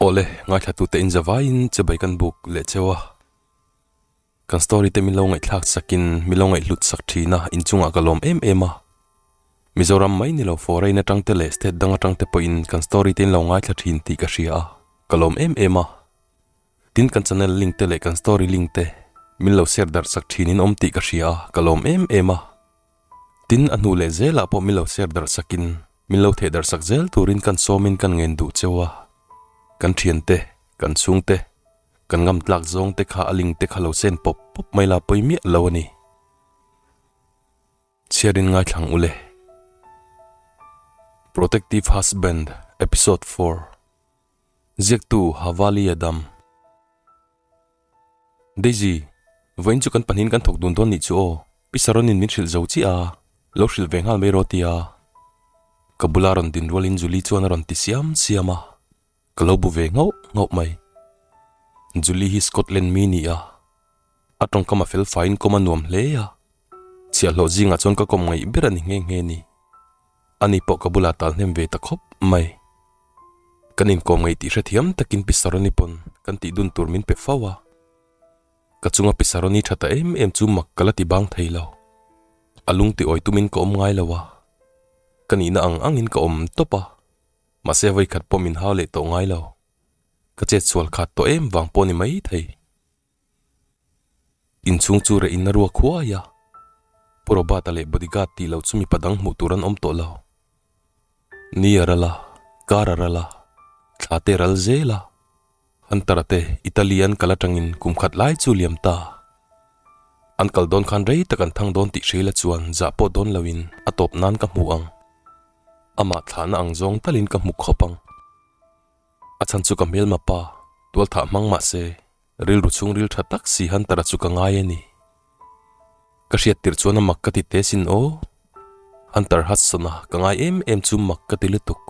Awle, ngaithlatute in zavaiin chibai kan buk leh cheu a. Kan story te min lo ngaihthlak sakin min lo ngaihhlut sak thin a, inchungah ka lawm em em a. Mizoram mai ni lo foreign atang te leh state dang atang te pawhin kan story te in lo ngaithla thin tih ka hria a, ka lawm em em a. Tin kan channel link te leh kan story link te min lo share darh sak thin in awm tih ka hria a, ka lawm em em a. Tin a hnu leh zelah pawh min lo share darh sakin min lo theh darh sak zel turin kan sawmin kan ngen duh cheu a. Kan thiante, kan chhungte. Kan ngam tlak zawng te kha a ling te kha lo sen pawp pawp mai la pawi miah lo a ni. Chhiarin ngaithlang u le. Protective Husband Episode 4 Ziaktu Havali Adam Daisy, Vawiin chu kan pahnihin kan thawk dun dawn nih chu aw, Pi Saronin min hrilh zo chiah a, lo hrilh ve nghal mai rawh tia. Ka bula rawn din rualin Julie chuan a rawn ti siam siam a. Ka lo bu ve nghauh nghauh mai. Julie hi Scotland mi ni a, a tawngkam a fel faiin kawm a nuam hle a, chhiahhlawh zingah chuan ka kawm ngaih ber a ni nghe nghe ni. Ani pawh ka bulah tal hnem ve ta khawp mai. Kan inkawm ngaih tih hrethiam takin Pi Saroni pawn kan tih dun tur min pe fo a. Ka chunga Pi Saroni tha ta em em chu mak ka la ti bang thei lo. A lung ti awi tumin ka awm ngai lo a, ka nihna ang angin ka awm tawp a. Mahse vawikhat pawh min hau leh tawh ngai lo. Ka chet sual khat tawh em vang pawh ni mai thei. Inchhung chu reh in a ruak huai a. Pu Robert-a leh bodyguard tih loh chu mipa dang hmuh tur an awm tawh lo. Ni a ral a, kar a ral a, thla te ral zel a. Hunter-a te Italy an kal atangin kum khat lai chu liam ta. An kal dawn khan rei tak an thang dawn tih hreila chuan zah pawh dawn loin a tawp nan ka hmu ang. Amah thlahna ang zawng talin ka hmu khawp ang. A chhan chu ka hmelma pa, tualthah hmang mah se, rilru chhungril tha tak si Hunter-a chu ka ngai a ni. Ka hriat tirh chuan a mak ka ti teh sin aw. Hunter Hudson-a ka ngai em em chu mak ka ti lutuk.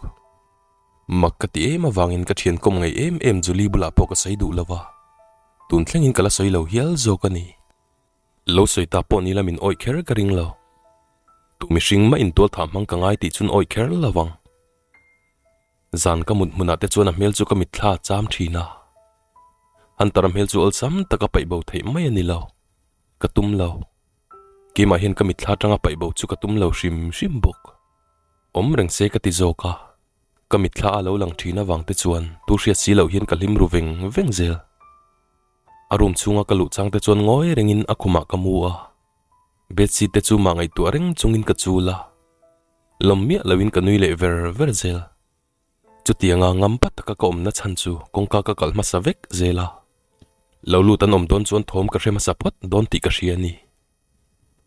Mak ka ti em avangin ka thian kawm ngaih em em Julie bulah pawh ka sawi duh lo va, tun thlengin ka la sawi lo hial zawk a ni. Lo sawi ta pawh ni la min awih kher ka ring lo. Tu mihring mah intual thah hmang ka ngai tih chun awih kher lo vang. Zan ka mut hmunah te chuan a hmel chu ka mitthla a cham thin a. Hunter-a hmel chu awlsam taka paih bo theih mai a ni lo. Ka tum lo. Keimah hian ka mitthla atanga paih bo chu ka tum lo hrim hrim bawk. Awm reng se ka ti zawk a. Ka mitthla a lo lang thin avang te chuan tu hriat si loh hian ka hlim ru veng veng zel. A room chhunga ka luh chang te chuan ngawi rengin a khumah ka mu a. Bedsheet te chu mah ngaihtuah reng chungin ka chul a, lawm miah loin ka nui leh ver ver zel. Chutianga ngam pa taka ka awmna chhan chu kawngka ka kalh hmasa vek zel a, lo lut an awm dawn chuan thawm ka hre hmasa phawt dawn tih ka hria a ni.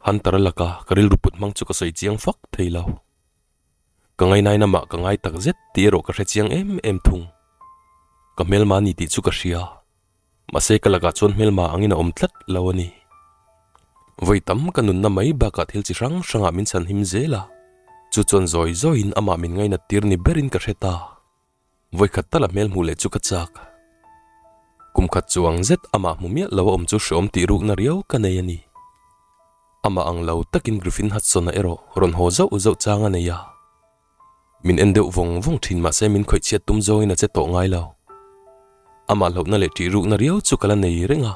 Hunter-a laka ka rilru put hmang chu ka sawi chiang fak thei lo. Ka ngainain amah ka ngai tak zet tih erawh ka hre chiang em em thung. Ka hmelma a ni tih chu ka hria. Mahse ka lakah chuan hmelma angin a awm tlat lo a ni. Vawi tam ka nunna mai bakah thil chi hrang hrangah min chhan him zel a, chu chuan zawi zawiin amah min ngainat tir ni berin ka hre ta. Vawi khat tal a hmel hmuh leh chu ka chak. Kum khat chuang zet amah hmu miah lo a awm chu hreawm tih rukna riau ka nei a ni. Amah ang lo takin Griffin Hudson-a erawh rawn haw zauh zauh chang a nei a. Min en deuh vawng vawng thin mahse min khawih chhiat tum zawngin a che tawh ngai lo. Amah hlauhna leh ṭih rukna riau chu ka la nei reng a.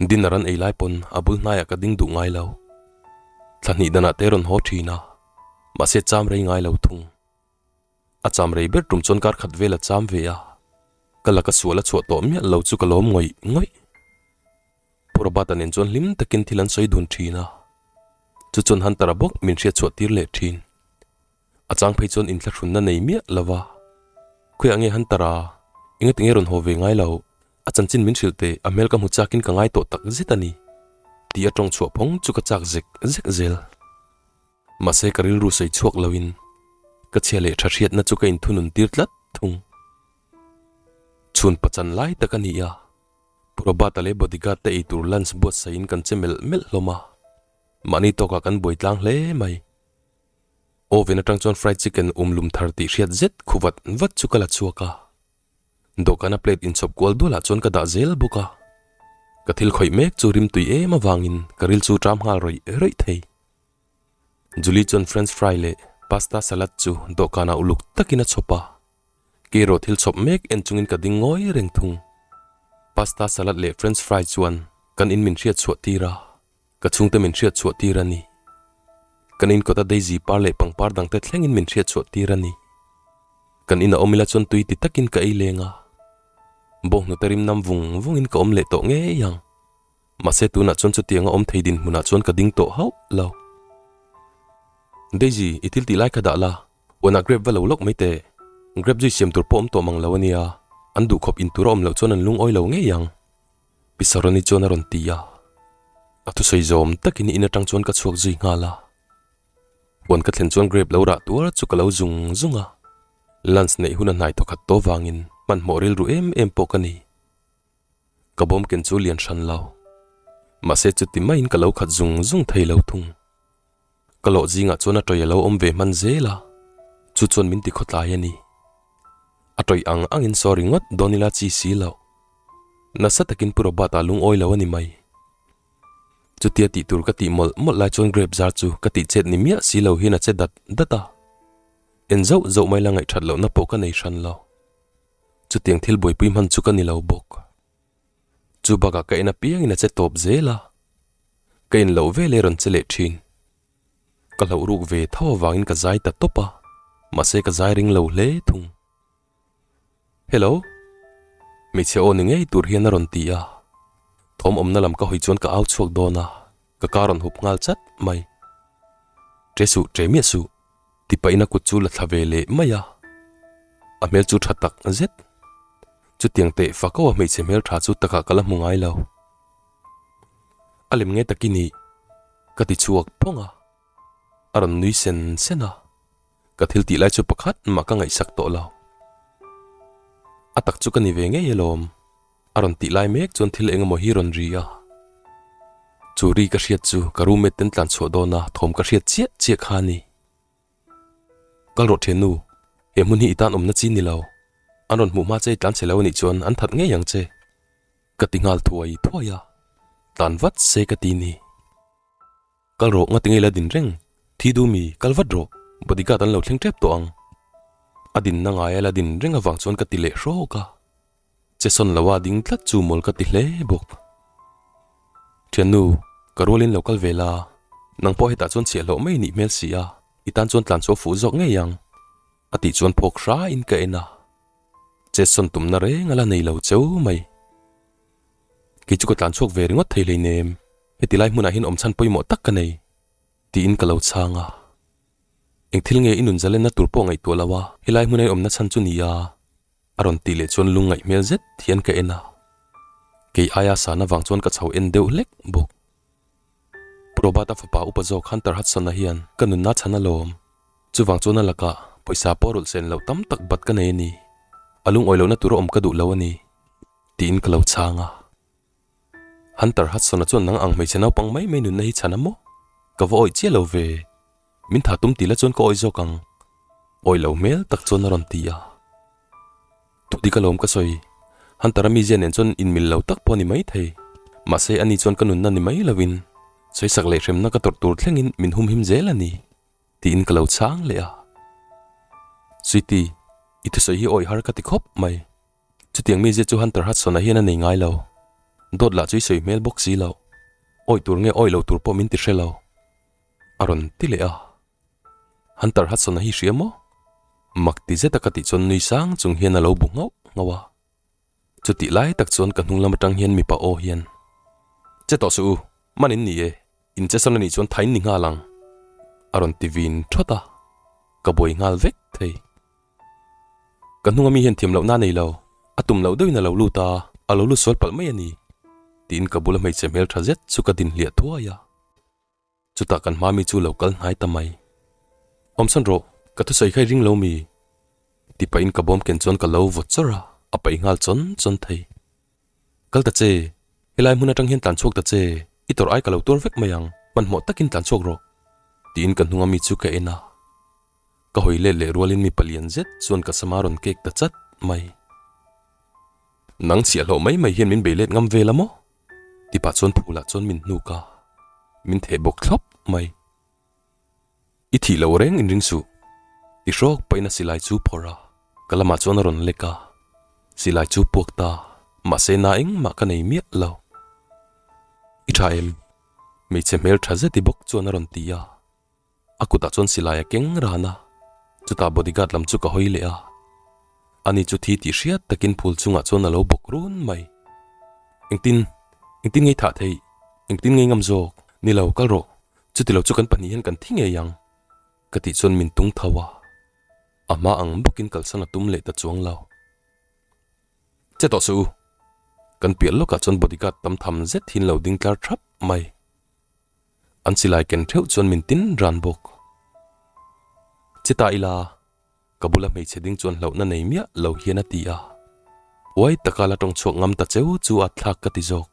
Dinner an ei lai pawn a bul hnaiah ka ding duh ngai lo. Thla hnih danah te rawn haw thin a, mahse cham rei ngai lo thung. A cham rei ber tum chuan kar khat vel a cham ve a, ka laka sual a chhuah tawh miah lo chu ka lawm ngawih ngawih. Pu Robert-a nen chuan hlim takin thil an sawi dun thin a, chu chuan Hunter-a bawk min hriat chhuah tir leh thin. A chang phei chuan inthlahrunna nei miah lo va, Khawiah nge Hunter-a? Engati nge rawn haw ve ngai lo? A chanchin min hrilh teh, a hmel ka hmu chakin ka ngai tawh tak zet a ni. Tih a tawng chhuah phawng chu ka chak zek zek zel. Mahse ka rilru sawi chhuak loin ka chhia leh tha hriatna chu ka inthunun tir tlat thung. Chhun pachan lai tak a ni a. Pu Robert-a leh bodyguard te eitur lunch buatsaihin kan che melh melh hlawm a. Mahni tawkah kan buai tlang hle mai. Oven atang chuan fried chicken um lum thar tih hriat zet khu vat vat chu ka la chhuak a. Dawhkana plate inchhawp kual dualah chuan ka dah zel bawk a. Ka thil khawih mek chu rim tui em avangin ka ril chu ṭam nghal rawih rawih thei. Julie chuan french fry leh pasta salad chu dawhkanah uluk takin a chhawp a. Kei erawh thil chhawp mek en chungin ka ding ngawi reng thung. Pasta salad leh french fry chuan kan in min hriat chhuah tir a, ka chhungte min hriat chhuah tir a ni. Kan in kawta daisy par leh pangpar dangte thlengin min hriat chhuah tir a ni. Kan in a awm ila chuan tui ti takin ka ei leng a. Bawnghnute rim nam vung vungin ka awm leh tawh ngei ang. Mahse tunah chuan chutianga awm thei dinhmunah chuan ka ding tawh hauh lo. Daisy, i thil tih lai kha dah la, huanah grape va lo lawk mai teh. Grape juice siam tur pawh awm tawh mang lo a nia, an duhkhawp in tur a awm loh chuan an lungawi lo ngei ang. Pi Saroni chuan a rawn ti a. A thusawi zawm takin in atang chuan ka chhuak zui nghal a. Huan ka thlen chuan grape lo rah tuar chu ka lo zung zung a. Lunch neih hun a hnai thawkhat tawh vangin hmanhmawh rilru em em pawh ka ni. Ka bawm ken chu lian hran lo. Mahse chuti maiin ka lo khat zung zung thei lo thung. Ka lawh zingah chuan a tawih a lo awm ve hman zel a, chu chuan min ti khawtlai a ni. A tawih ang angin saw ringawt dawn ila chi si lo. Nasa takin Pu Robert-a lungawi lo a ni mai. Chutia tih tur ka tih mawlh mawlh lai chuan grape zar chu ka tih chet ni miah si lo hian a che dat dat a. En zauh zauh mai la ngaihthat lohna pawh ka nei hran lo. Chutiang thil buaipui hman chu ka ni lo bawk. Chu bakah ka en apiangin a che tawp zel a, ka in loh vel e rawn che leh thin. Ka hlauh ruk ve tho avangin ka zai ta tawp a, mahse ka zai ring lo hle thung. Hello? Hmeichhe aw ni ngei tur hian a rawn ti a, thawm awmna lam ka hawi chuan ka au chhuak dawn a, ka ka rawn hup nghal chat mai. Ṭe suh, ṭe miah suh. Tipahin a kut chu la thla ve leh mai a, a hmel chu tha tak zet. Chutiang teh fako a hmeichhe hmel tha chu takah ka la hmu ngai lo. A lem nge tak i nih? Ka ti chhuak phawng a, a rawn nui sen sen a, ka thil tih lai chu pakhat mah ka ngaihsak tawh lo. A tak chu ka ni ve ngei alawm. A rawn tih lai mek chuan thil eng emaw hi rawn ri a. Chu ri ka hriat chu ka roommate ten tlan chhuah dawn a thawm ka hriat chiah chiah kha a ni. Kal rawh thiannu, he hmun hi i tan awmna chi ni lo. An rawn hmuh hma che i tlan che lo a nih chuan an that ngei ang che. Ka ti nghal thuai thuai a, tlan vat se ka ti ni. Kal rawh, ngati ngei la din reng. Thi du mi, kal vat rawh. Bodyguard an lo thleng tep tawh ang. A dinna ngaia la din reng avang chuan ka ti leh hrawk a. Che sawn lo a ding tlat chu mawl ka ti hle bawk. Thiannu, ka rualin lo kal ve la. Nang pawh hetah chuan chhiahhlawh mai nih hmel si a, i tan chuan tlan chu a fuh zawk ngei ang. A tih chuan phawk hrain ka en a. Che sawn tumna reng a la nei lo cheu mai. Kei chu ka tlan chhuak ve ringawt thei hleinem, heti lai hmunah hian awm chhan pawimawh tak ka nei, tiin ka lo chhang a. Eng thil nge i nun zalenna tur pawh ngaihtuah lo a, helai hmuna i awmna chhan chu ni a, a rawn tih leh chuan lung ngaih hmel zet hian ka en a. Kei aia san avang chuan ka chho en deuh hlek bawk. Pu Robert-a fapa upa zawk Hunter Hudson-a hian ka nunna chhan alawm. Chuvang chuan a lakah pawisa pawh rawlh sen loh tam tak bat ka nei a ni. A lungawi lohna tur a awm ka duh lo a ni. Tiin ka lo chhang a. Hunter Hudson-a chuan nang ang hmeichhe naupang mai mai nunna hi chhan a maw? Ka va awih chiah lo ve. Min tha tum ti la chuan ka awih zawk ang. Awih lo hmel tak chuan a rawn ti a. Thudik alawm ka sawi. Hunter-a mizia nen chuan inmil lo tak pawh a ni mai thei. Mahse ani chuan ka nunna ni mai lovin sawisak leh hremna ka tawrh tur thlengin min humhim zel a ni. Tiin ka lo chhang leh a. Sweetie, i thusawi hi awih har ka ti khawp mai. Chutiang mizia chu Hunter Hudson-a hian a nei ngai lo. Dawt lah chu i sawi hmel bawk si lo. Awih tur nge awih lo tur pawh min ti hre lo. A rawn ti leh a. Hunter Hudson-a hi hria maw? Mak ti zeta ka tih chuan nui sang chung hian a lo bu nghauh nghauh a. Chutih lai tak chuan ka hnung lam atang hian mipa aw hian, Che tawh suh u, man in ni e, in che sawn a nih chuan thain ni nghal ang. A rawn ti vin thawt a. Ka buai nghal vek thei. Ka hnunga mi hian thiam lohna a nei lo, a tum loh deuhin a lo lut a, a lo lut sual palh mai a ni, tiin ka bula hmeichhe hmel tha zet chu ka din hliah thuai a. Chutah kan hma mi chu lo kal hnai ta mai. Awmsan rawh, ka thusawi kha i ring lo mi? Ti pahin ka bawm ken chuan ka lo vaw chawrh a, a paih nghal chawn chawn thei. Kal ta che, helai hmun atang hian tlan chhuak ta che, i tawrh ai ka lo tuar vek mai ang. Hmanhmawh takin tlan chhuak rawh, tiin ka hnunga mi chu ka en a. Ka hawi let leh rualin mipa lian zet chuan ka sama rawn kek ta chat mai. Nang chhiahhlawh mai mai hian min bei let ngam vel a maw? Ti pah chuan phulah chuan min hnuk a, min theh bawk thlawp mai. I thih loh reng in ring suh. Ti hrawk pahin a silai chu phawrh a, ka lamah chuan a rawn lek a. Silai chu puak ta, mahse na engmah ka nei miah lo. I tha em? Hmeichhe hmel tha zeti bawk chuan a rawn ti a. A kutah chuan silai a keng ran a, chutah bodyguard lam chu ka hawi leh a. Ani chu thi tih hriat takin phul chungah chuan a lo bawk run mai. Engtin, engtin ngei thah theih, engtin ngei ngam zawk, ni lo, kal rawh, chuti lo chu kan pahnih hian kan thi ngei ang, ka tih chuan min tung tho a. A hma ang bawkin kalsan a tum leh ta chuang lo. Che tawh suh u, kan piah lawkah chuan bodyguard tam tham zet hi an lo ding tlar thap mai. An silai ken theuh chuan min tin ran bawk. Che ta ila, ka bula hmeichhe ding chuan hlauhna nei miah lo hian a ti a. Huai taka la tawng chhuak ngam ta cheu chu a thlak ka ti zawk.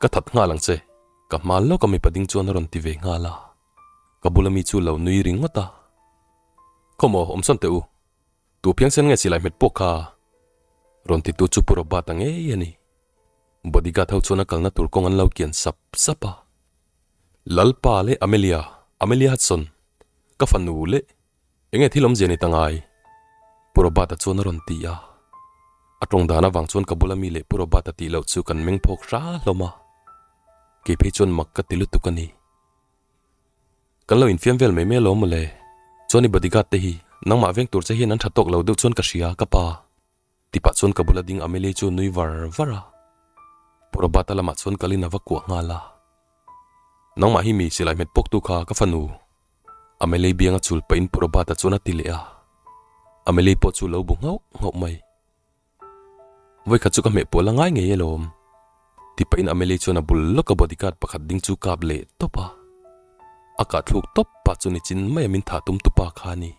Ka that nghal ang che, ka hma lawka mipa ding chuan a rawn ti ve nghal a. Ka bula mi chu lo nui ringawt a. Khawmaw, awmsawn teh u. Tu phiangsen nge silai hmet pawh kha rawn titu chu Pu Robert-a ngei a ni. Bodyguard ho chuan a kalna tur kawng an lo kian sap sap a. Lalpa leh Amelia, Amelia Hudson, ka fanu leh enge thil awmzia ni ta ngai? Pu Robert-a chuan a rawn ti a. A tawng dan avang chuan ka bula mi leh Pu Robert-a tih loh chu kan meng phawk hra hlawm a. Kei phei chuan mak ka ti lutuk a ni. Kan lo infiam vel mai mai alawm mawle. Chuan i bodyguard te hi nangmah veng tur che hian an tha tawk lo deuh chuan ka hria ka pa. Ti pah chuan ka bula ding Amelie chu nui var var a. Pu Robert-a lamah chuan kalin a va kuah nghal a. Nangmah hi mi silai hmet pawk tu kha ka fanu. Amelie bianga chul pahin Pu Robert-a chuan a ti leh a. Amelie pawh chu lo bu nghauh nghauh mai. Vawikhat chu ka hmeh pawh la ngai ngei alawm. Ti pahin Amelie chuan a bul lawka bodyguard pakhat ding chu kap leh tawp a. A kah thluk tawp pah chu nichin maia min thah tum tu pa kha a ni.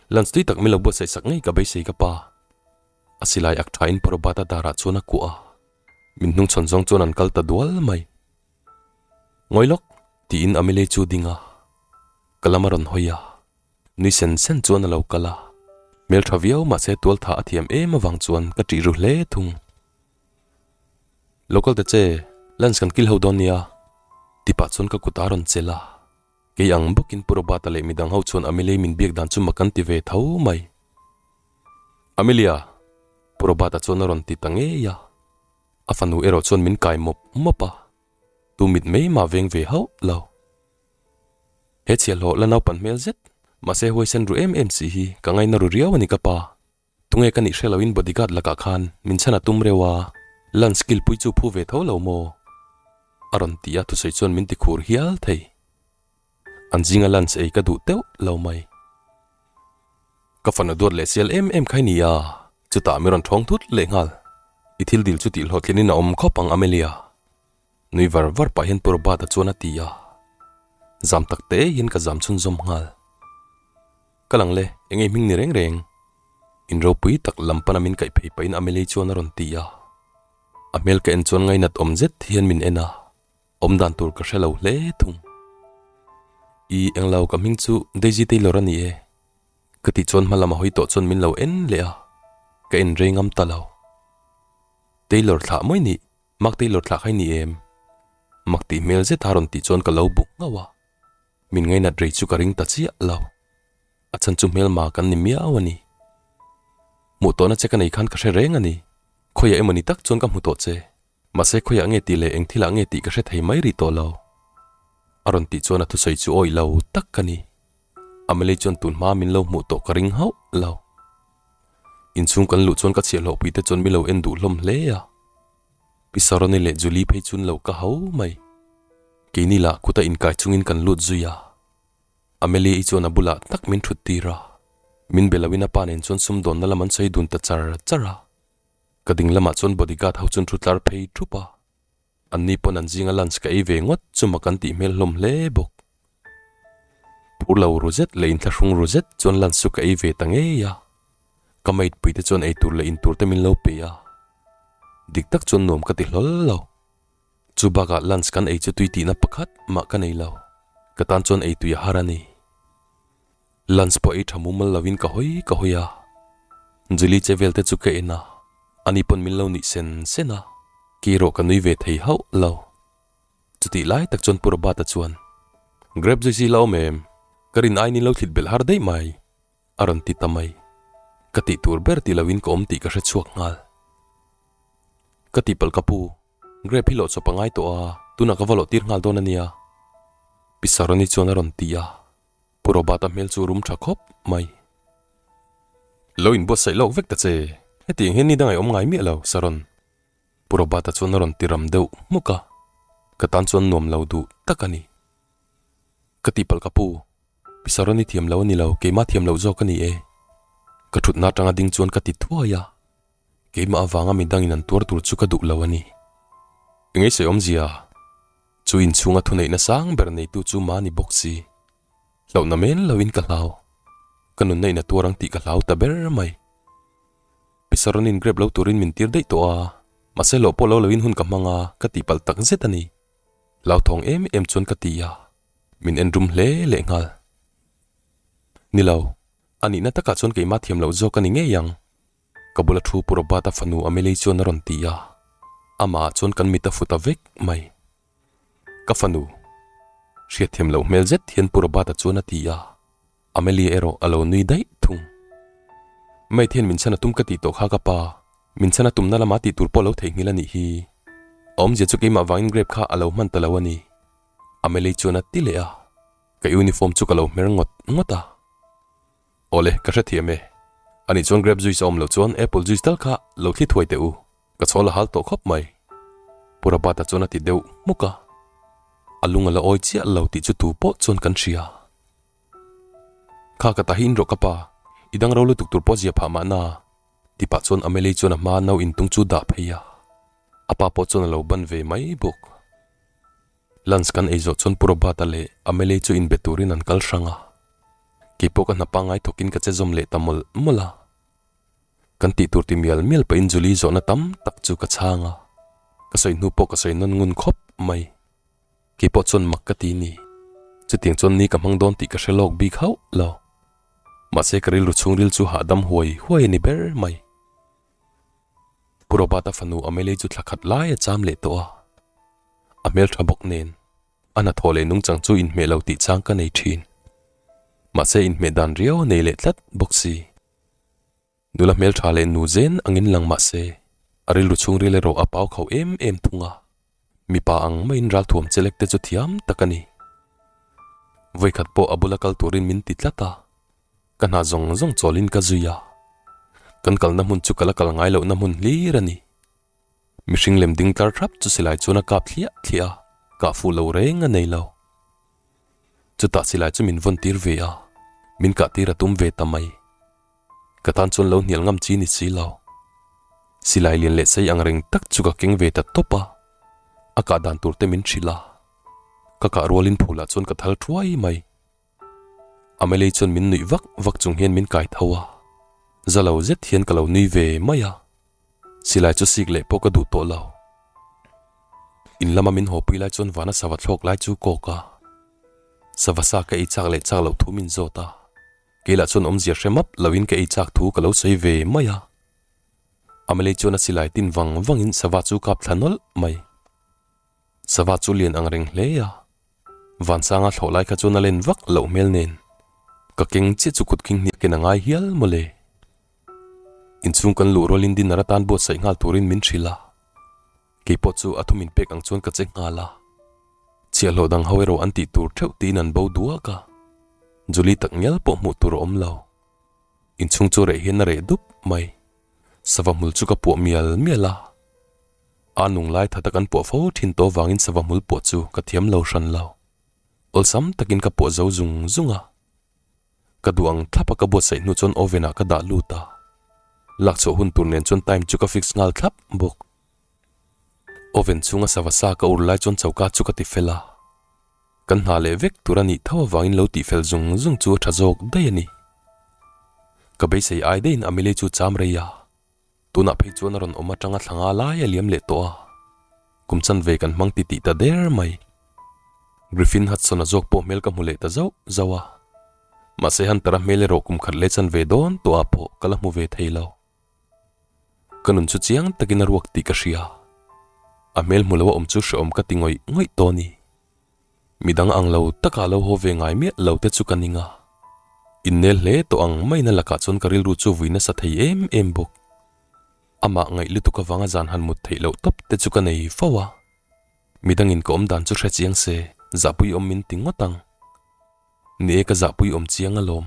Lunch tui tak min lo buatsaih sak ngei ka beisei ka pa. A silai ak thain Parobata darah chuan a kuah a. Min hnungchhawn zawng chuan an kal ta dual mai. Ngawi lawk, tiin Amelie chu ding a. Ka lam a rawn hawi a. Nui sen sen chuan a lo kal a, hmeltha viau mahse tualtha a thiam em avang chuan ka ṭih ru hle thung. Lo kal ta che, lunch kan kil ho dawn nia, ti pah chuan ka kut a rawn chelh a. Kei ang bawkin Pu Robert-a leh midang ho chuan Amelia-i min biak dan chu mak an ti ve tho mai. Amelia! Pu Robert-a chuan a rawn ti ta ngei a, a fanu erawh chuan min kai mawp mawp a, tu mit mai mah veng ve hauh lo. He chhiahhlawh la naupan hmel zet, mahse huaisen ru em em si hi ka ngaina ru riau a ni ka pa. Tunge ka nih hre loin bodyguard lakah khan min chhan a tum reuh a, lunch kill pui chu phu ve tho lo maw? A rawn ti a, thusawi chuan min ti khur hial thei. An zinga lunch ei ka duh teuh lo mai. Ka fanu duat leh sial em em kha i ni a, chutah mi rawn thawng thut leh nghal. I thil dil chu tih hlawhtlinin a awm khawp ang Amelia. Nui var var pah hian Pu Robert-a chuan a ti a, zam tak te hian ka zam chhunzawm nghal. Ka lang le, eng ei hming ni reng reng? In ropui tak lam pana min kaih phei pahin Amelie chuan a rawn ti a. A hmel ka en chuan ngainat awm zet hian min en a, awm dan tur ka hre lo hle thung. I englo ka hming chu Daisy Taylor a ni e, ka tih chuan hma lam a hawi tawh chuan min lo en leh a, ka en rei ngam ta lo. Taylor thlah mai nih Mak Taylor thlah kha i ni em? Mak tih hmel zet a rawn tih chuan ka lo bu nghauh a, min ngainat rei chu ka ring ta chiah lo. A chhan chu hmelma kan ni miau a ni. Hmuh tawhna che ka nei khan ka hre reng a ni. Khawiah emaw ni tak chuan ka hmu tawh che. Mahse khawiah nge tih leh eng thilah nge tih ka hre thei mai rih tawh lo. A rawn tih chuan a thusawi chu awih lo tak ka ni. Amelie chuan tun hma min lo hmuh tawh ka ring hauh lo. Inchhung kan luh chuan ka chhiahhlawhpui te chuan min lo en duh hlawm hle a. Pi Saroni leh Julie phei chuan lo ka ho mai. Keini lah kuta inkai chungin kan lut zui a. Amelia-i chuan a bulah tak min thut tir a. Min be loin a pa nen chuan sumdawnna lam an sawi dun ta char char a. Ka ding lamah chuan bodyguard ho chuan thu tlar phei thup a. Anni pawn an zinga lunch ka ei ve ngawt chu mak an tih hmel hlawm hle bawk. Phur lo ru zet leh inthlahrung ru zet chuan lunch chu ka ei ve ta ngei a. Ka maid pui te chuan ei tur leh in tur te min lo pe a. Dik tak chuan nuam ka ti hlawl lo. Chu bakah lunch kan ei chu tui tihna pakhat mah ka nei lo. Ka tan chuan ei tui a har a ni. Lunch pawh ei tha mumal lovin ka hawi ka hawi a. Julie che vel te chu ka en a, ani pawn min lo nuih sen sen a, kei erawh ka nui ve thei hauh lo. Chutih lai tak chuan Pu Robert-a chuan, Grape juice hi la awm em? Ka rin aiin in lo thlit belh har daih mai. A rawn ti ta mai. Ka tih tur ber ti loin ka awm tih ka hre chhuak nghal. Ka tihpalh ka pu, grape hi lawh chawp a ngai tawh a, tunah ka va lawh tir nghal dawn a nia. Pi Saroni chuan a rawn ti a, Pu Robert-a hmel chu rum tha khawp mai. Lo inbuatsaih lawk vek ta che, hetiang hian ni dang a awm ngai miah lo, Saron. Pu Robert-a chuan a rawn ti ram deuh hmuk a, ka tan chuan nuam lo duh tak a ni. Ka tihpalh ka pu, Pi Saroni thiam lo a ni lo, keimah thiam loh zawk a ni e. Ka thutna atanga ding chuan ka ti thuai a, keimah avanga midangin an tuar tur chu ka duh lo a ni. Engei sawi awmzia? Chu inchhunga thuneihna sang ber neitu chu mahni bawk si. Hlauhna men loin ka hlau. Ka nunna in a tuar ang tih ka hlau ta ber mai. Pi Saronin grape lo turin min tir daih tawh a, mahse hlawh pawh lo loin hun ka hmang a, ka tihpalh tak zet a ni. Hlauthawng em em chuan ka ti a, min en rum hle leh nghal. Ni lo, a nihna takah chuan keimah thiam loh zawk a ni ngei ang. Ka bula thu Pu Robert-a fanu Amelie chuan a rawn ti a, amah ah chuan kan mit a fu ta vek mai. Ka fanu, hriatthiam loh hmel zet hian Pu Robert-a chuan a ti a. Amelia erawh a lo nui daih thung. Mate hian min chhan a tum ka tih tawh kha ka pa, min chhan a tumna lama tih tur pawh lo theihnghilh a nih hi. A awmzia chu keimah vangin grape kha a lo hman ta lo a ni. Amelie chuan a ti leh a, ka uniform chu ka lo hmer ngawt ngawt a. Awle, ka hrethiam e. Anih chuan grape juice a awm loh chuan apple juice tal kha lo thli thuai teh u. Ka chhawl a hal tawh khawp mai. Pu Rabata chuan a ti deuh hmuk a. A lung a la awi chiah lo tih chu tu pawh chuan kan hria. Kha ka ta hi in rawh ka pa, i dang ro lutuk tur pawh zia phah mahna, ti pah chuan Amelie chuan a hma no intung chu dah phei a, a pa pawh chuan a lo ban ve mai bawk. Lunch kan ei zawh chuan Pu Robert-a leh Amelie chu inbe turin an kal hrang a, keipawh ka hna pangngai thawkin ka che zawm leh ta mawlh mawlh a. Kan tih tur ti mial mial pahin Julie zawhna tam tak chu ka chhang a, ka sawi hnu pawh ka sawi nawn ngun khawp mai. Kei pawh chuan mak ka ti ni. Chutiang chuan ni ka hmang dawn tih ka hre lawk bik hauh lo. Mahse ka rilru chhungril chu hahdam huai huai a ni ber mai. Pu Robert-a fanu Amelie chu thla khat lai a cham leh tawh a. A hmeltha bawk nen a hnathawh leh nungchang chu inhmeh lo tih chang ka nei thin. Mahse inhmeh dan riau a nei leh tlat bawk si. Nula hmeltha leh nu zen angin lang mah se, a rilru chhungril erawh a pau khauh em em thung a, mipa ang maiin ralthuam chelek te chu thiam tak a ni. Vawikhat pawh a bula kal turin min ti tlat a, ka hna zawng zawng chawlin ka zui a, kan kalna hmun chu ka la kal ngai lohna hmun hlir a ni. Mihring lem ding tlar thlap chu silai chuan a kap thliah thliah a, kah fuh lo reng a nei lo. Chutah silai chu min vawn tir ve a, min kah tir a tum ve ta mai. Ka tan chuan lo hnial ngam chi ni si lo. Silai lian leh sei ang reng tak chu ka keng ve ta tawp a, a kah dan tur te min hrilh a. Ka kah rualin phulah chuan ka thal thuai mai. Amelie chuan min nuih vak vak chung hian min kai tho a, za lo zet hian ka lo nui ve mai a. Silai chu sik leh pawh ka duh tawh lo. In lama min hawpui lai chuan vana sava thlawk lai chu kawk a, sava sa ka ei chak leh chak loh thu min zawt a. Keilah chuan awmzia hre map loin ka ei chak thu ka lo sawi ve mai a. Amelie chuan a silai tin vang vangin sava chu kap thla nawlh mai. Sava chu lian ang reng hle a. Vansanga thlawh lai kha chuan a len vak loh hmel nen. Ka keng chiah chu kut khing hniak in a ngai hial mawle. Inchhung kan luh rualin dinner atan buatsaih nghal turin min hrilh a. Keipawh chu a thu min pek ang chuan ka che nghal a. Chhiahhlawh dang ho erawh an tih tur theuh tiin an bo duak a. Julie tak ngial pawh hmuh tur a awm lo. Inchhung chu reh hian a reh dup mai. Sava hmul chu ka puah mial mial a. A nung lai thata kan puah fo thin tawh vangin sava hmul puah chu ka thiam lo hran lo. Awlsam takin ka puah zo zung zung a. Ka duh ang thlap a ka buatsaih hnu chuan oven ah ka dah lut a. Lak chhuah hun tur nen chuan time chu ka fix nghal thlap bawk. Oven chhunga sava sa ka ur lai chuan choka chu ka ti fel a. Kan hna leh vek tur a nih tho avangin lo tih fel zung zung chu a tha zawk daih a ni. Ka beisei ai daihin Amelie chu cham rei a. Tunah phei chuan a rawn awm atanga thla nga lai a liam leh tawh a. Kum chanve kan hmang titih ta der mai. Griffin Hudson-a zawk pawh hmel ka hmu leh ta zauh zauh a. Mahse Hunter-a hmel erawh kum khat leh chanve dawn tawhah pawh ka la hmu ve thei lo. Ka nun chu chiang takin a ruak tih ka hria. A hmel hmu lo a awm chu hrehawm ka ti ngawih ngawih tawh a ni. Midang ang lo takah lo haw ve ngai miah lo te chu ka ning a. Innel hle tawh ang maina lakah chuan ka rilru chu vui nasa thei em em bawk. Amah ngaih lutuk avanga zan han mut theih loh tawp te chu ka nei fo a. Midangin ka awm dan chu hre chiang se, zahpui awm min ti ngawt ang. Ni e ka zahpui awm chiang alawm.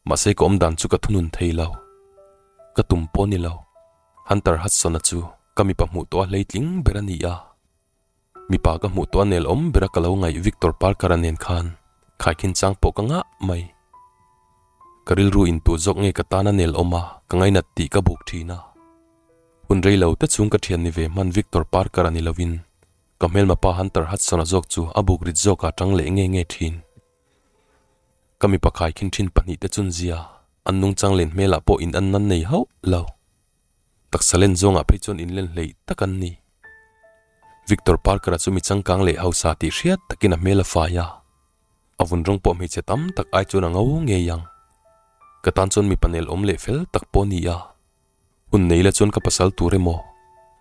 Mahse ka awm dan chu ka thunun thei lo. Ka tum pawh ni lo. Hunter Hudson-a chu ka mipa hmuh tawh a hleitling ber a ni a. Mipa ka hmuh tawh a nel awm bera ka lo ngaih Victor Parker-a nen khan khaikhin chang pawh ka ngah mai. Ka rilru in tuh zawk nge ka tan a nel awm a, ka ngainat tih ka buk thin a. Hun rei lo te chung ka thian ni ve hman Victor Parker-a ni lovin ka hmelma pa Hunter Hudson-a zawk chu a buk rit zawkah tang leh nge nge thin. Ka mipa khaikhin thin pahnihte chun zia an nungchang len hmelah pawh in an nan nei hauh lo. Taksa len zawngah phei chuan inlen hleih tak an ni. Victor Parker-a chu mi changkang leh hausa tih hriat takin a hmel a fai a. A vun rawng pawh hmeichhe tam tak ai chuan a ngo ngei ang. Ka tan chuan mipa nel awm leh fel tak pawh a ni a. Hun nei la chuan ka pasal tur emaw,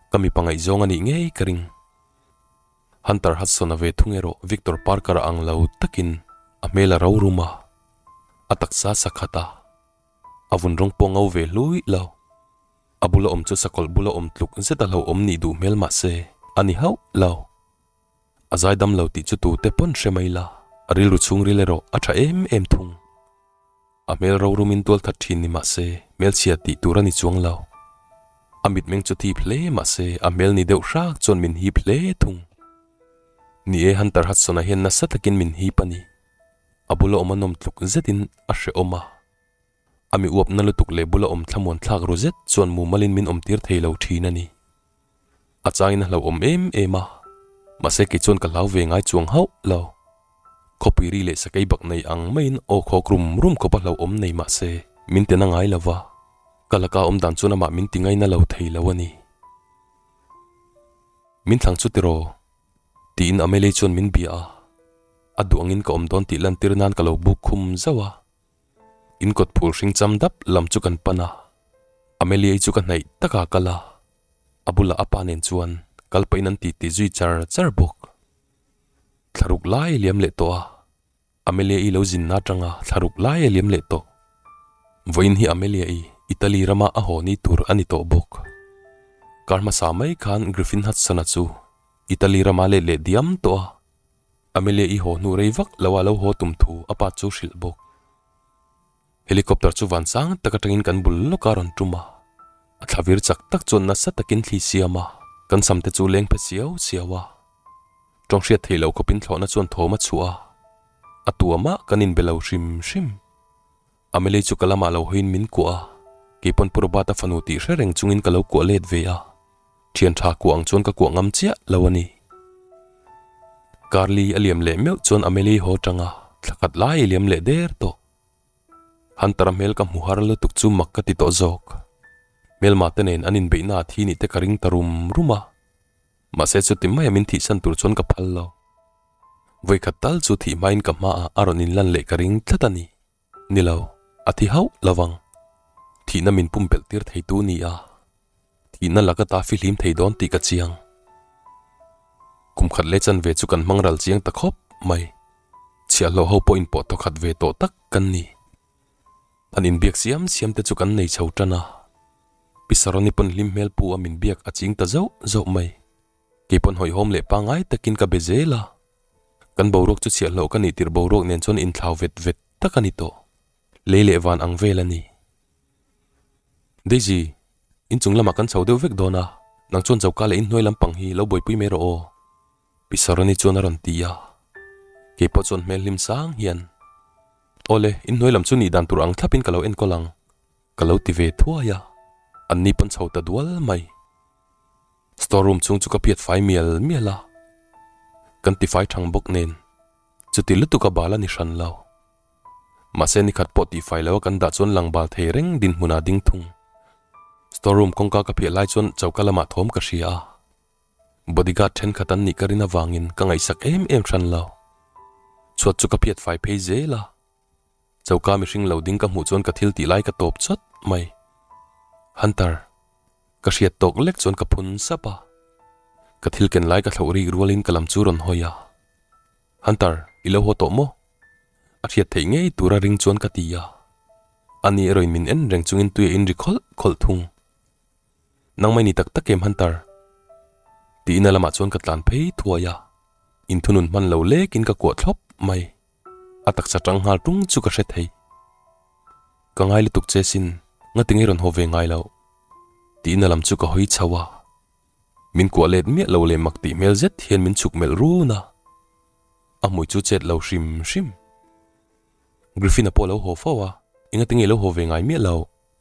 ka mipa ngaihzawng a nih ngei ka ring. Hunter Hudson-a ve thung erawh Victor Parker-a ang lo takin a hmel a ro rum a, a taksa sa khat a. A vun rawng pawh ngo ve hlui lo. A bula awm chu sakawlh bula awm tluk zet a lo awm nih duh hmel mah se a ni hauh lo. A zaidam lo tih chu tute pawn hre mai la, a rilru chhungril erawh a tha em em thung. A hmel rorumin tual that thin ni mah se hmelchhia tih tur a ni chuang lo. A mitmeng chu thip hle mah se a hmel ni deuh hrak chuan min hip hle thung. Ni e Hunter Hudson-a hian nasa takin min hip a ni. A bula awm a nawm tluk zetin a hrehawm a. A mi uapna lutuk leh bula awm thlamuan thlak ru zet chuan mumalin min awmtir thei lo thin a ni. A changin a hlauhawm em em a, mahse kei chuan ka hlau ve ngai chuang hauh lo. Khawpui ri leh sakei bak nei ang maiin aw khawk rum rum khawp a hlauhawm nei mahse min ti na ngai lo va, ka laka awm dan chuan amah min ti ngaina lo thei lo a ni. Min thlang chu tiraw? Tiin Amelie chuan min bia a, a duh angin ka awm dawn tih lantir nan ka lo buk khum zauh a. In kawt phul hring cham dap lam chu kan pan a, Amelie chu ka hnaih takah a kal a, a bulah a pa nen chuan kal pahin an titi zui char char bawk. Thlaruk lai a liam leh tawh a, Amelia-i lo zinna atanga thlaruk lai a liam leh tawh. Vawiin hi Amelia-i Italy rama a haw ni tur a ni tawh bawk. Kar hmasa mai khan Griffin Hudson-a chu Italy rama let leh diam tawh a, Amelia-i haw hnu rei vak lo a lo haw tum thu a pa chu hrilh bawk. Helicopter chu van sang tak atangin kan bul lawk a rawn tum a, a thlavir chak tak chuan nasa takin thli siam a, kan sam te chu leng phe siau siau a. Tawng hriat theih loh khawpin thlawhna chuan thawm a chhuah a, a tuamah kan inbe lo hrim hrim. Amelie chu ka lamah lo hawiin min kuah a, keipawn Pu Robert-a fanu tih hre reng chungin ka lo kuah let ve a, thian tha kuah ang chuan ka kuah ngam chiah lo a ni. Carly a liam leh meuh chuan Amelie haw tang a, thla khat lai a liam leh der tawh. Hunter-a hmel ka hmu har lutuk chu mak ka ti tawh zawk. Hmelma te nen an inbeihna ah thi nih te ka ring ta rum rum a. Mahse chuti maia min thihsan tur chuan ka phal lo. Vawikhat tal chu thih hmain ka hmaah a rawn inlan leh ka ring tlat a ni. Ni lo, a thi hauh lo vang. Thihna min pumpelh tir theitu ni a, thihna laka ta fihlim thei dawn tih ka chiang. Kum khat leh chanve chu kan hmang ral chiang ta khawp mai. Chhiahhlawh ho pawh inpawh thawkhat ve tawh tak kan ni. An inbiak siam siam te chu kan nei chho tan a. Pi Saroni pawn hlim hmel pu a min biak a ching ta zauh zauh mai. Kei pawn hawihhawm leh pangngai takin ka be zel a. Kan boruak chu chhiahhlawh ka nih tirh boruak nen chuan inthlau vet vet tak a ni tawh. Lei leh van ang vel a ni. Daisy, inchung lamah kan chho deuh vek dawn a, nang chuan choka leh inhnuai lampang hi lo buaipui mai rawh aw. Pi Saroni chuan a rawn ti a, kei pawh chuan hmel hlim sang hian, Awle, inhnuai lam chu nih dan tur ang thlapin ka lo enkawl ang, ka lo ti ve thuai a, an ni pawn chho ta dual mai. Store room chhung chu ka phiat fai mial mial a, kan ti fai thang bawk nen, chuti lutuk a bal a ni hran lo. Mahse nikhat pawh tih fai lo a kan dah chuan lang bal thei reng dinhmunah ding thung. Store room kawngka ka phiah lai chuan choka lamah thawm ka hria a. Bodyguard thenkhat an nih ka rin avangin ka ngaihsak em em hran lo. Chhuat chu ka phiat fai phei zel a. Choka mihring lo ding ka hmuh chuan ka thil tih lai ka tawp chawt mai. Hunter, ka hriat tawk lek chuan ka phun sap a. Ka thil ken lai ka thlauh rik rualin ka lam chu rawn hawi a. Hunter, i lo haw tawh maw? A hriat theih ngei tura ring chuan ka ti a. Ani erawhin min en reng chungin tui a inri khawlh khawlh thung. Nangmah i ni tak tak em Hunter? Tiin a lamah chuan ka tlan phei thuai a. Inthunun hman lo lekin ka kuah thlawp mai. A taksa tang nghal tung chu ka hre thei. Ka ngai lutuk che sin, ngatinge rawn haw ve ngai loh? Tiin a lam chu ka hawi chho a. Min kuah let miah lo leh mak tih hmel zet hian min chhuk melh run a. A hmui chu chet lo hrim hrim. Griffin-a pawh a lo haw fo a, engatinge i lo haw ve ngai miah lo?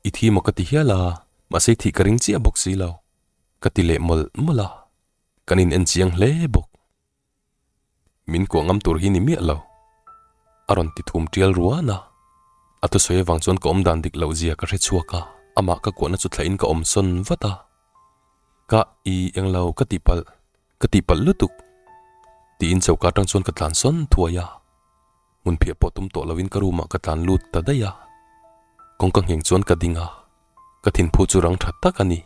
I thi maw ka ti hial a, mahse i thih ka ring chiah bawk si lo. Ka ti leh mawlh mawlh a, kan in en chiang hle bawk. Min kuah ngam tur hi ni miah lo. A rawn ti thum tial ruan a, a thusawi avang chuan ka awm dan dik loh zia ka hre chhuak a, amah ka kuahna chu thlahin ka awm sawn vat a. Ka i englo ka tihpalh, ka tihpalh lutuk. Tiin choka atang chuan ka tlan sawn thuai a. Hmun phiah pawh tum tawh loin ka room ah ka tlan lut ta daih a, kawngka ngheng chuan ka ding a, ka thinphu chu rang tha tak a ni.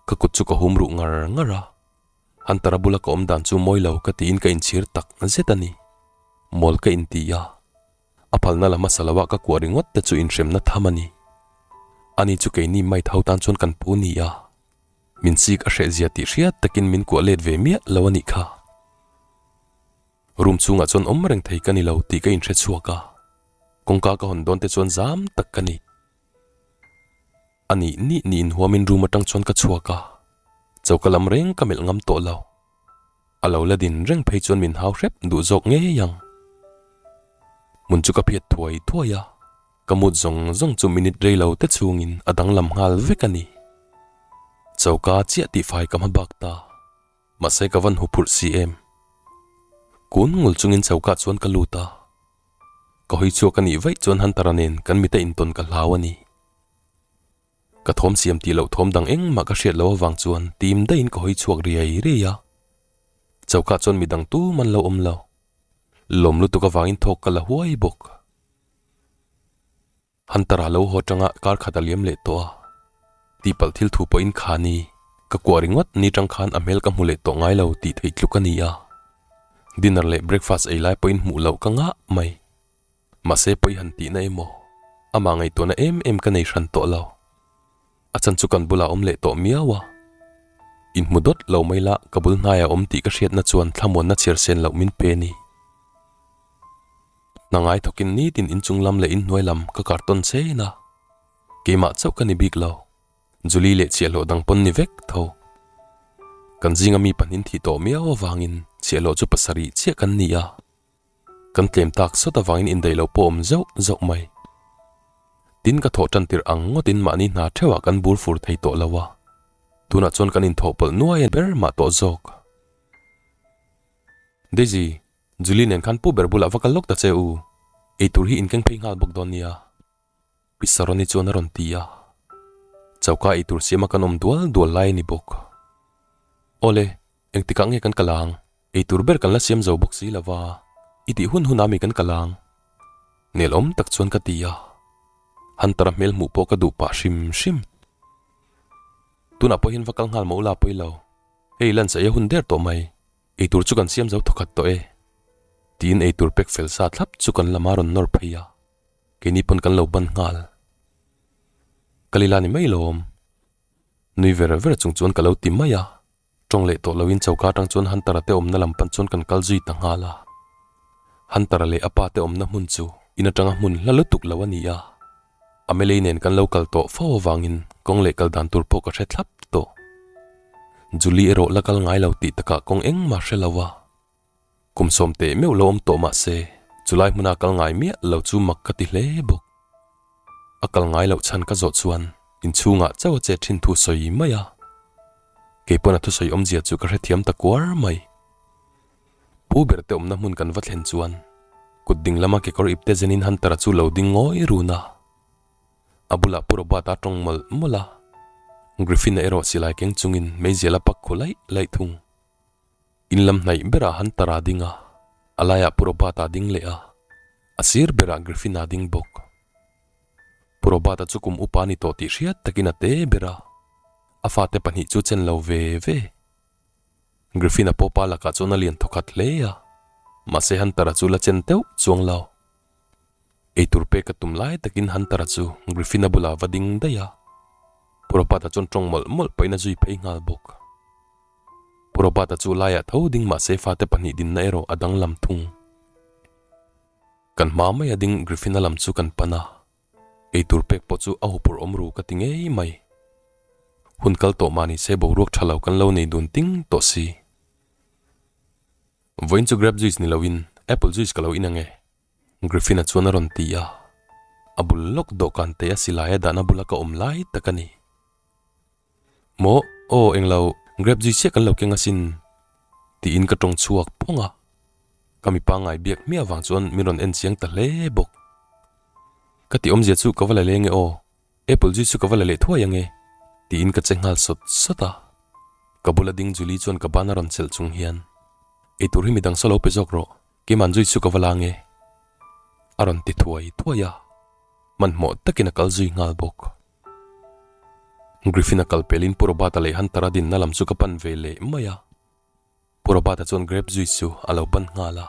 Ka kut chu ka hum ruh ngar ngar a, Hunter-a bula ka awm dan chu mawi lo ka tiin ka inchhir tak zet a ni. Mawl ka inti a, a phalna la hmasa loah ka kuah ringawt te chu inhremna tham a ni. Ani chu keini maid ho tan chuan kan pu ni a, min chik a hrehzia tih hriat takin min kuah let ve miah lo a nih kha. Room chhungah chuan awm reng thei ka ni lo tih ka inhre chhuak a, kawngka ka hawn dawn te chuan zam tak ka ni. A nih nih nih inhuamin room atang chuan ka chhuak a, choka lam reng ka melh ngam tawh lo. A lo la din reng phei chuan min hau hrep duh zawk ngei ang. Hmun chu ka phiat thuai thuai a, ka mut zawng zawng chu minute rei lo te chhungin a danglam nghal vek a ni. Choka chiah tihfai ka hma bak ta. Mahse ka van huphurh si em? Kun ngul chungin choka chuan ka lut a. Ka hawi chhuak a nih vaih chuan Hunter-a nen kan mita intawn ka hlau a ni. Ka thawm siam tih loh thawm dang engmah ka hriat loh avang chuan tim daihin ka hawi chhuak riai riai a. Choka chuan midang tum an lo awm lo. Lawm lutuk avangin thawk ka la huai bawk. Hunter-a lo haw tanga kar khat a liam leh tawh a, tihpalh thil thu pawhin kha ni, ka kuah ringawt ni tang khan a hmel ka hmu leh tawh ngai lo tih theih tluk a ni a. Dinner leh breakfast ei lai pawhin hmuh loh ka ngah mai. Mahse pawi han tihna emaw, amah ngaihtuahna em em ka nei hran tawh lo. A chan chu kan bulah awm leh tawh miau a. Inhmu dawt lo mai la ka bul hnaiah awm tih ka hriatna chuan thlamuanna chhiar sen loh min pe ni. Hna ngai thawkin nitin inchung lam leh inhnuai lam ka kar tawn chen a, keimah chauh ka ni bik lo, Julie leh chhiahhlawh dang pawn ni vek tho. Kan zinga mi pahnin thih tawh miau avangin chhiahhlawh chu pasarih chiah kan ni a, kan tlem tak sawt avangin indaih loh pawh awm zauh zauh mai. Tin ka thawh tan tirh ang ngawtin mahni hna theuhah kan bur fur thei tawh lo a, tunah chuan kan inthawh pawlh nuai ber mah tawh zawk. Daisy, Julie nen khan pu ber bulah va kal lawk ta che u, eitur hi in keng phei nghal bawk dawn nia. Pi Saroni chuan a rawn ti a, choka eitur siama kan awm dual dual lai a ni bawk. Awle, engtikah nge kan kal ang? Eitur ber kan la siam zo bawk si lova, i tih hun hunah mi kan kal ang? Nelawm tak chuan ka ti a, Hunter-a hmel hmuh pawh ka duh pah hrim hrim. Tunah pawh hian va kal nghal mah ula pawi lo, hei lunch ei a hun der tawh mai. Eitur chu kan siam zo thawkhat tawh e. Tiin eitur pek fel sa thlap chu kan lama rawn nawr phei a, keini pawn kan lo ban nghal. Ka lila ni mai lawm. Nui ver ver chung chuan ka lo ti mai a, tawng leh tawh loin choka atang chuan Hunter-a te awmna lam pan chuan kan kal zui ta nghal a. Hunter-a leh a pa te awmna hmun chu in atanga hmun hla lutuk lo a ni a. Amelie nen kan lo kal tawh fo avangin kawng leh kal dan tur pawh ka hre thlap tawh. Julie erawh la kal ngai lo tih takah kawng engmah hre lo a. Kum sawm teh meuh lo awm tawh mah se, chulai hmuna kal ngai miah lo chu mak ka ti hle bawk. A kal ngai loh chhan ka zawh chuan inchhungah chauh a chet thin thu sawi mai a. Keipawn a thusawi awmzia chu ka hrethiam ta kuar mai. Pu ber te awmna hmun kan va thlen chuan kut ding lama kekawr ipte zenin Hunter-a chu lo ding ngawi run a. A bulah Pu Robert-a tawng mawlh mawlh a. Griffin-a erawh silai keng chungin meizial a pak khu laih laih thung. In lam hnaih berah Hunter-a ding a, a laiah Pu Robert-a ding leh a, a sir berah Griffin-a ding bawk. Pu Robert-a chu kum upa a ni tawh tih hriat takin a te ber a, a fate pahnih chu chen lo ve ve. Griffin-a pawh pa lakah chuan a lian thawkhat hle a, mahse Hunter-a chu la chen teuh chuang lo. Eitur pek a tum lai takin Hunter-a chu Griffin-a bulah va ding daih a. Pu Robert-a chuan tawng mawlh mawlh pawhin a zui phei nghal bawk. Pu Robert-a chu laiah tho ding mahse fate pahnih dinna erawh a danglam thung. Kan hma maia ding Griffin-a lam chu kan pan a, eitur pek pawh chu a hupur awm ru ka ti ngei mai. Hun kal tawh mah ni se boruak tha lo kan lo nei dun ting tawh si. Vawiin chu grape juice ni loin apple juice ka lo in ang e. Griffin-a chuan a rawn ti a, a bul lawk dawhkan te a silai a dahna bula ka awm lai tak a ni. Maw, aw englo, grape juice chiah kan lo keng asin, tiin ka tawng chhuak phawng a, ka mi pangngai biak hmiah avang chuan min rawn en chiang ta hle bawk. Ka tih awmzia chu ka va la leng e aw, apple juice chu ka va la leh thuai ang e, tiin ka che nghal sawt sawt a. Ka bula ding Julie chuan ka ban a rawn chelh chung hian, Eitur hi midang saw lo pe zawk rawh, Keimah zui chu ka va la nge? A rawn ti thuai thuai a, hmanhmawh takin a kal zui nghal bawk. Griffin-a kal pelin Pu Robert-a leh Hunter-a dinna lam chu ka pan ve leh mai a. Pu Robert-a chuan grape juice chu a lo ban nghal a,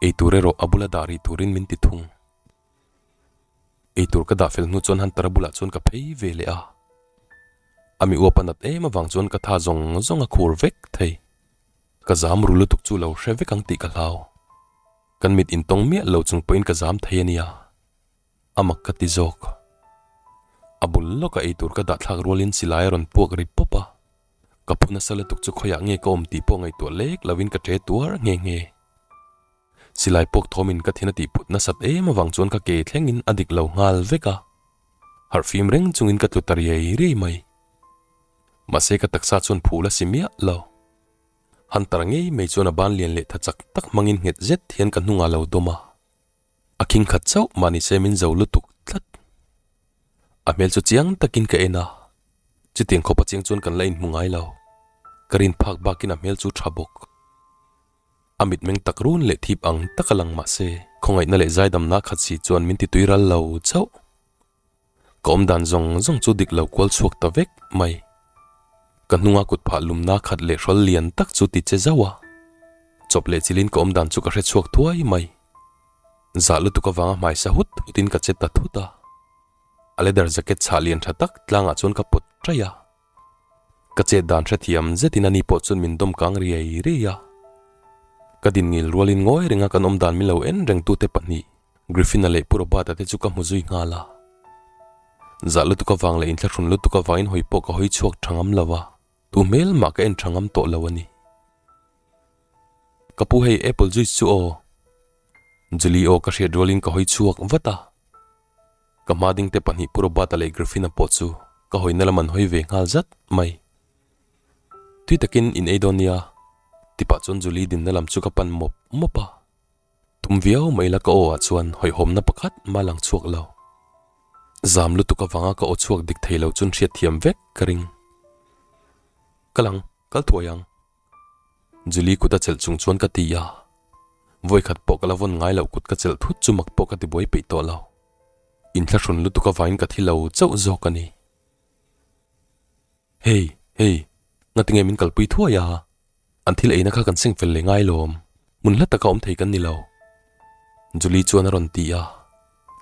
eitur erawh a bula dah rih turin min ti thung. Eitur ka dah fel hnu chuan Hunter-a bulah chuan ka phei ve leh a. A mi uap a nat em avang chuan ka tha zawng zawng a khur vek thei. Ka zam ru lutuk chu lo hre vek ang tih ka hlau. Kan mit intawng miah lo chung pawhin ka zam thei a nia. A mak ka ti zawk. A bul lawka eitur ka dah thlak rualin silai a rawn puak ri pawp a. Ka phu nasa lutuk chu khawiah nge ka awm tih pawh ngaihtuah lek lovin ka ṭe tuar nghe nghe. Silai puak thawmin ka thin a tih put nasat em avang chuan ka ke thlengin a dik lo nghal vek a. Harhfim reng chungin ka tlu ta riai riai mai. Mahse ka taksa chuan phul a si miah lo. Hunter ngei mai chuan a ban lian leh tha chak tak hmangin nghet zet hian ka hnungah lo dawm a. A khing khat chauh mah ni se min zo lutuk tlat. A hmel chu chiang takin ka en a, chutiang khawpa chiang chuan kan la inhmu ngai lo. Ka rin phak bakin a hmel chu tha bawk. A mitmeng tak run leh thip ang tak a lang mah se khawngaihna leh zaidamna khat si chuan min ti tui ral lo chauh. Ka awm dan zawng zawng chu dik lo kual chhuak ta vek mai. Ka hnunga kut phah lumna khat leh hrawl lian tak chu ti che zauh a. Chawp leh chilin ka awm dan chu ka hre chhuak thuai mai. Zah lutuk avanga hmaisa hut hutin ka che ta thut a. A leather jacket chhah lian tha tak tlangah chuan ka pawt ṭaih a. Ka chet dan hrethiam zetin ani pawh chuan min dawm kang riai riai a. Ka din ngil rualin ngawi renga kan awm dan min lo en rengtute pahnih Griffin-a leh Pu Robert-a te chu ka hmu zui nghal a. Zah lutuk avang leh inthlahrun lutuk avangin hawi pawh ka hawi chhuak tha ngam lo a, tu hmel mah ka en tha ngam tawh lo a ni. Ka pu hei apple juice chu aw. Julie aw ka hriat rualin ka hawi chhuak vat a. Ka hma ding te pahnih Pu Robert-a leh Griffin-a pawh chu ka hawina lam an hawi ve nghal zat mai. Tui takin in ei dawn nia, tipah chuan Julie dinna lam chu ka pan mawp mawp a. Tum viau mai la ka aw ah chuan hawihhawmna pakhat mah lang chhuak lo. Zam lutuk avanga ka aw chhuak dik thei lo chuan hriatthiam vek ka ring. Ka lang, kal thuai ang. Julie kut a chelh chung chuan ka ti a. Vawikhat pawh ka la vawn ngai loh kut ka chelh thut chu mak pawh ka ti buai peih tawh lo. Inthlahrun lutuk avangin ka thi lo chauh zawk a ni. Hey, hey, ngatinge min kalpui thuai a? An thil eina kha kan seng fel leh ngai lawm, hmun hla taka awm thei kan ni lo. Julie chuan a rawn ti a,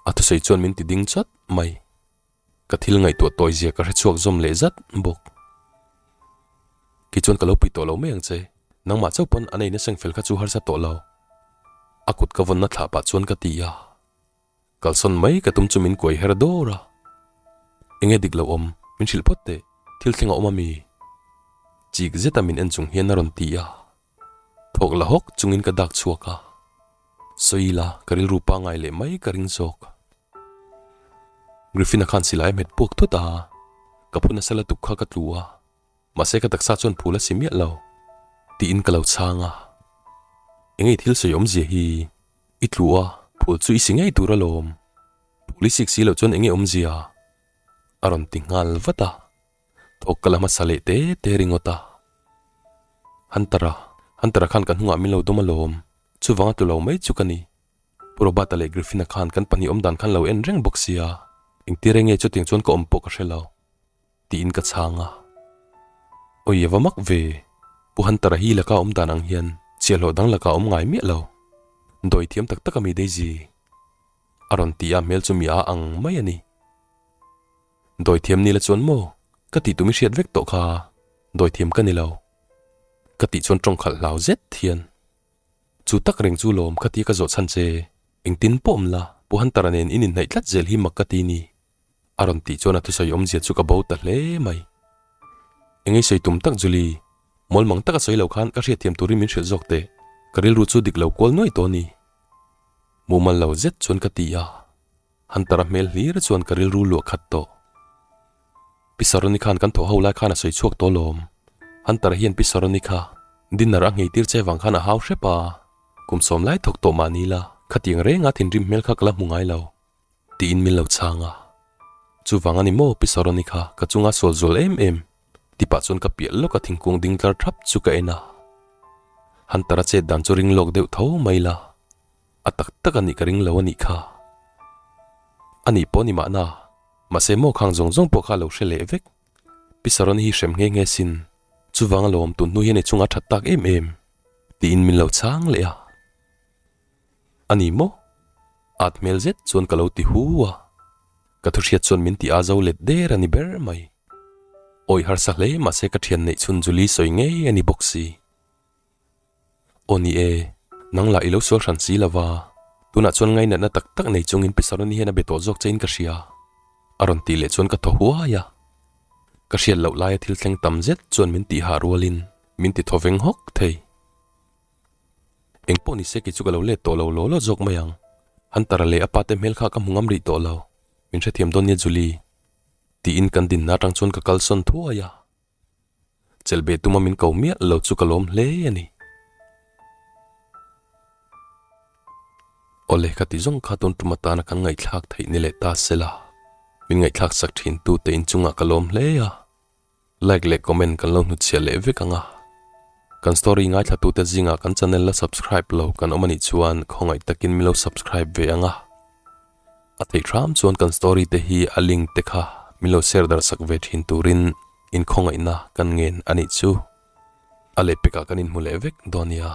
a thusawi chuan min ti ding chat mai. Ka thil ngaihtuah tawi zia ka hre chhuak zawm leh zat bawk. Kei chuan ka lo pui tawh lo mai ang che, nangmah chauh pawn an eina seng fel kha chu harsa tawh lo. A kut ka vawnna thlah pah chuan ka ti a. Kalsawn mai ka tum chu min kuai her dawr a. Enge dik lo awm, min hrilh phawt teh, thil thleng a awm ami? Chik zeta min en chung hian a rawn ti a. Thawk la hawk chungin ka dak chhuak a. Sawi la, ka rilru pangngai leh mai ka ring zawk. Griffin-a khan silai a hmet puak thut a, ka phu nasa lutuk kha ka tlu a. Mahse ka taksa chuan phul a si miah lo, tiin ka lo chhang a. Enge i thil sawi awmzia hi? I tlu a, phul chu i si ngei tur alawm. Phul i sik si loh chuan enge awmzia? A rawn ti nghal vat a. Thawk ka la hmasa leh te te ringawt a. Hunter-a, Hunter-a khan ka hnungah min lo dawm alawm. Chuvanga tlu lo mai chu ka ni. Pu Robert-a leh Griffin-a khan kan pahnih awm dan khan lo en reng bawk sia. Engtir enge chutiang chuan ka awm pawh ka hre lo. Tiin ka chhang a. Awi a va mak ve. Pu Hunter-a hi laka awm dan ang hian chiahhlawh dang laka awm ngai miah lo. Dawi thiam tak tak a mi Daisy. A rawn ti a hmel chu mi a ang mai a ni. Dawithiam ni la chuan maw? Ka tih tum i hriat vek tawh kha, dawithiam ka ni lo. Ka tih chuan tawng khalh hlau zet hian, Chu tak reng chu lawm kha tia ka zawh chhan che, engtin pawh awm la, Pu Hunter-a nen in inhnaih tlat zel hi mak ka ti ni. A rawn tih chuan a thusawi awmzia chu ka bo ta hle mai. Engei sawi tum tak Julie, mawlmang taka sawi lo khan ka hriatthiam turin min hrilh zawk teh, ka rilru chu dik lo kual nuai tawh a ni. Mumal lo zet chuan ka ti a. Hunter-a hmel hlir chuan ka rilru luah khat tawh. Pi Saroni khan kan thawh ho lai khan a sawi chhuak tawh lawm. Hunter-a hian Pi Saroni kha dinner a ngheitir che vang khan a hau hrep a, kum sawm lai thawk tawh mah ni la, khatiang renga thinrim hmel kha ka la hmu ngai lo, tiin min lo chhang a. Chuvang a ni maw Pi Saroni kha ka chunga sual zual em em? Tipah chuan ka piah lawk a thingkung ding tlar thap chu ka en a. Hunter-a chet dan chu ring lawk deuh tho mai la. A tak tak a nih ka ring lo a nih kha. A nih pawh ni mahna, mahse maw khang zawng zawng pawh kha a lo hre leh vek. Pi Saroni hi hrem nghe nghe sin, chuvang alawm tun hnu hian i chungah a that tak em em, tiin min lo chhang leh a. A ni maw? At hmel zet chuan ka lo ti hu a. Ka thu hriat chuan min ti a zo let der a ni ber mai. Awi harsa hle mahse ka thian neih chhun Julie sawi ngei a ni bawk si. Aw ni e, nang lah i lo sual hran si lo va, tunah chuan ngainatna tak tak nei chungin Pi Saroni hian a be tawh zawk che in ka hria, a rawn tih leh chuan ka thaw huai a. Ka hriat loh laia thil thleng tam zet chuan min tih hah rualin min ti thaw veng hawk thei. Engpawh ni se kei chu ka lo let tawh lo law law zawk mai ang. Hunter-a leh a pa te hmel kha ka hmu ngam rih tawh lo, min hrethiam dawn nia Julie, tiin kan dinna atang chuan ka kalsawn thuai a. Chelhbeh tuma min ko miah lo chu ka lawm hle a ni. Awle ka ti zawng kha tun tum atana kan ngaihthlak theih ni leh ta sela, min ngaihthlak sak thin tu te inchungah ka lawm hle a, like leh comment kan lo hnutchhiah leh vek ang a. Kan story ngaithla tute zingah kan channel la subscribe lo kan awm anih chuan khawngaih takin min lo subscribe ve ang a. A theih hram chuan kan story te hi a link te kha min lo share dar sak ve thin turin inkhawngaihna kan ngen a nih chu. A lehpekah kan inhmu leh vek dawn nia.